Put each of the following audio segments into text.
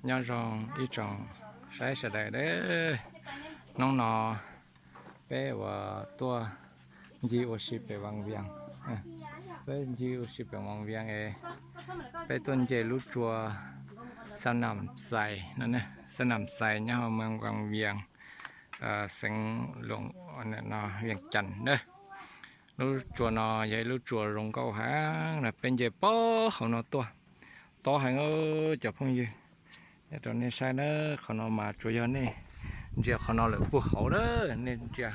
Nyob zoo ib tsoom saib sawv daws, hnub no peb uas tuaj ncig ua si pem Vaj Vias, peb ncig ua si pem Vaj Vias es peb tuaj nce lub tsua Xab Nam Xais no, Xab Nam Xais nyob hauv moos Vaj Vias, xeev Vias Cas na. Lub tsua no yog ib lub tsua zoo nkauj heev na, peb nce puag hauv no tuaj, tob heev cov phooj ywg. Rau nej saib na, qhov no mas tsuas yog nej ntsia qhov no lawm puag hauv na, nej ntsia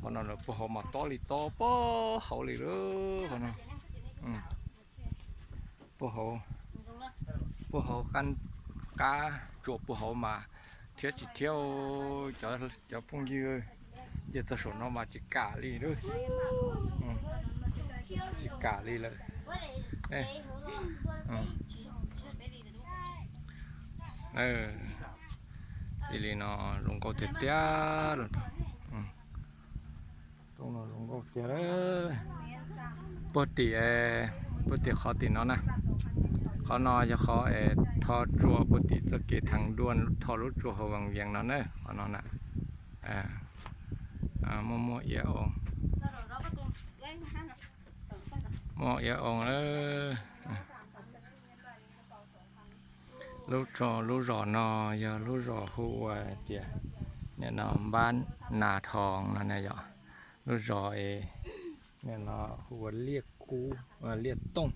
qhov no lawm puag hauv mas tob li tob puag hauv li lawm qhov no. Puag hauv, puag hauv qab, qab tsua puag hauv mas thiab tsis thiab, cov phooj ywg, nce txog saum no mas tsis kam li lawm, tsis kam li lawm. Cia li no zoo nkauj tiag tiag. Zoo nkauj tiag. Puag tim, puag tim qhov tim no na, qhov no yog qhov es tho tsua puag tim txoj kev theev dua tho lub tsua hauv Vaj Vias no na, qhov no na. Muaj, muaj iav oo, muaj iav oo. Lub, lub zos no yog lub zos hu ua tias, nim no Npab Nas Thoos no na yom. Lub zos es nim no hu ua Liaj Kub, Liaj Tooj,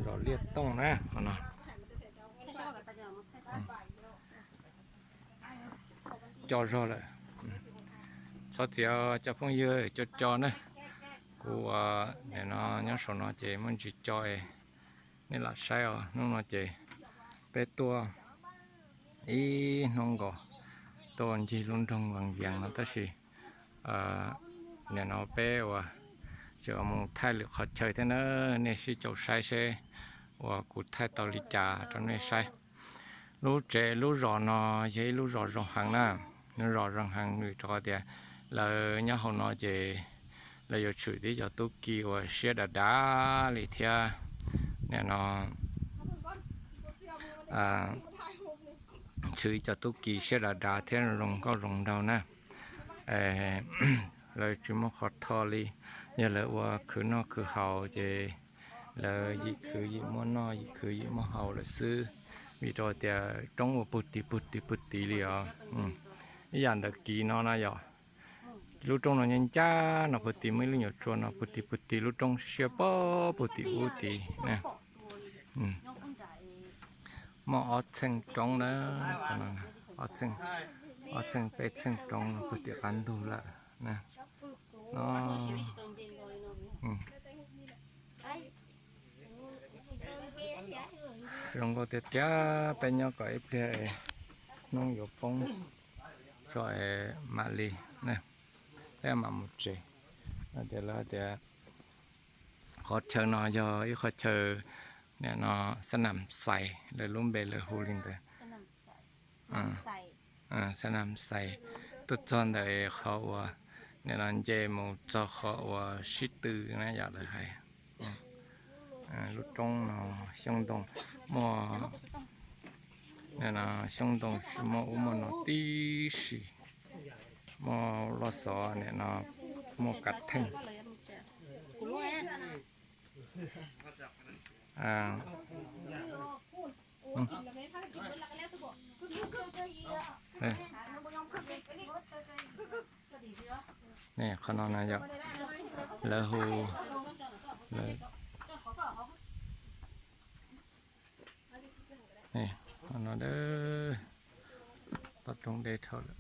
zos Liaj Tooj na qhov no. Co zog lawm. Txhob txiav cov phooj ywg, co co na. Kuv nim no nyob saum no ces muaj ntsis co es nej lam saib os. Hnub no ces peb tuaj ib hnub nkaus tuaj ncig lub nroog Vaj Vias no tab sis nim no peb uas tseem mus thaij lwm qhov chaw thiab na, nej sib caum saib seb uas kuv thaij tau li cas rau nej saib. Lub tsev lub zos no yog ib lub zos zoo heev na, lub zos zoo heev vim rau qhov tias lawv nyob hauv no ces lawv yuav tshwm tib cov tub ki uas siab dav dav li thiab. Nim no tshwm ib cov tub ki siab dav dav thiab zoo nkauj zoo nraug na. Lawv tsis muaj qhov tho li, yog lawv ua khwv noj khwv haus ces lawv yim khwv yim muaj noj, yim khwv yim muaj haus lawm xwb, vim rau tias roob ua puag tim puag tim puag tim li os. Ib yam ntawm kis no na yom, lub roob no ncaj ncaj no puag tim muaj ib lub nyuam tsua no puag tim puag tim lub roob siab pob puag tim ub tid na. Muaj ob txheej roob na, ob txheej, ob txheej peb txheej roob no puag tim qab ntug lawm na. Zoo nkauj tiag tiag, peb nyob kom ib pliag hnub yuav poob tso es mam li, peb mam mus tsev. Tias lawv tias qhov chaw no yog ib qhov chaw, nim no Xab Nam Xais, lawv lub npe lawv hu li ntawd. Xab Nam Xais, tuaj txog ntawm qhov uas nim no nce mus txog qhov uas sib tw na yom lawv hais. Lub roob no xyoob ntoo muaj, xyoob ntoo muaj ub muaj no tib si, muaj loj xov nim no, muaj kav theej. Qhov no na yom, lawv hu, qhov no, toj roob deb dhau lawm.